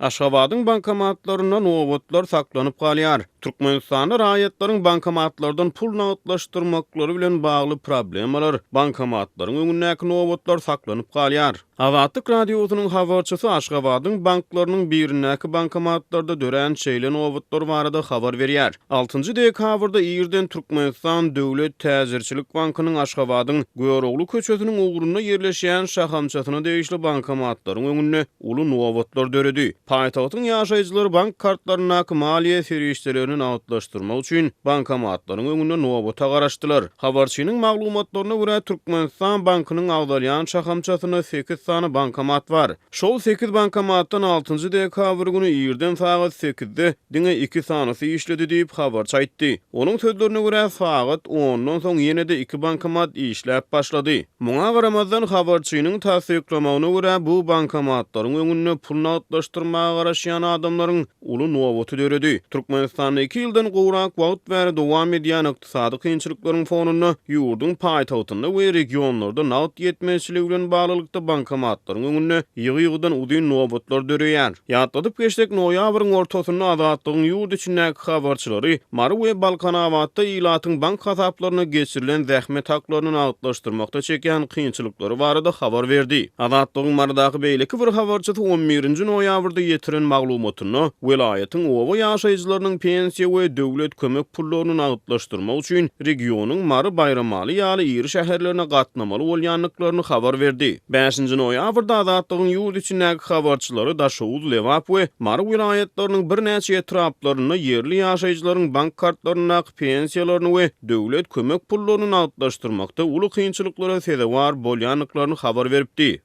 Aşgabadyň bankomatlarynda nobatlar saklanyp galýar. Türkmenistanda raýatlaryň bankomatlardan pul nagtlaşdyrmaklary bilen bagly problemalar, bankomatlaryň öňündäki nobatlar saklanyp galýar. Azatlyk Radiosynyň habarçysy Aşgabadyň banklarynyň birindäki bankomatlarda dörän şeýle nobatlar barada habar berýär. Altynjy dekabrda irden Türkmenistan döwlet täjirçilik bankynyň Aşgabadyň Görogly köçesiniň ugrunda ýerleşýän şahamçasyna degişli bankomatlaryň öňünde uly nobatlar döredi. Paýtagtyň ýaşaýjylary bank kartlaryndaky maliýe serişdelerini nagtlaşdyrmak üçin bankomatlaryň öňünde nobata garaşdylar. Habarçynyň maglumatlaryna görä, Türkmenistan bankynyň agzalýan şahamçasynda sekiz sany bankomat bar. Şol sekiz bankomatdan altynjy dekabr güni irden sagat sekizde diňe iki sanysy işledi diýip, habarçy aýtdy. Onuň sözlerine görä, sagat ondan soň ýene-de iki bankomat işläp başlady. Muňa garamazdan, habarçynyň tassyklamagyna görä, bu bankomatlaryň öňünde pul nagtlaşdyrmaga garaşýan adamlaryň uly nobaty döredi. Türkmenistanda iki ýyldan gowrak wagt bäri dowam edýän ykdysady kynçylyklaryň fonunda, ýurduň paýtagtynda we regionlarda nagt ýetmezçiligi bilen baglylykda bankomatlaryň öňünde ýygy-ýygydan uzyn nobatlar döreýär. Ýatladyp geçsek, noýabryň ortasynda Azatlygyň ýurt içindäki habarçylary Mary we Balkanabatda ilatyň bank hasaplaryna geçirilen zähmet haklaryny nagtlaşdyrmakda çekýän kynçylyklary barada habar berdi. Azatlygyň Marydaky beýleki bir habarçysy on birinji noýabrda ýetiren maglumatynda, welaýatyň oba ýaşaýjylarynyň pensiýa we döwlet kömek pullaryny nagtlaşdyrmak üçin regionyň Mary, Baýramaly ýaly iri şäherlerine gatnamaly bolýandyklaryny habar berdi. Bäşinji noýabrda Azatlygyň ýurt içindäki habarçylary Daşoguz, Lebap we Mary welaýatlarynyň birnäçe etraplarynda ýerli ýaşaýjylaryň bank kartlaryndaky pensiýalaryny we döwlet kömek pullaryny nagtlaşdyrmakda uly kynçylyklara sezewar bolýandyklaryny habar beripdi.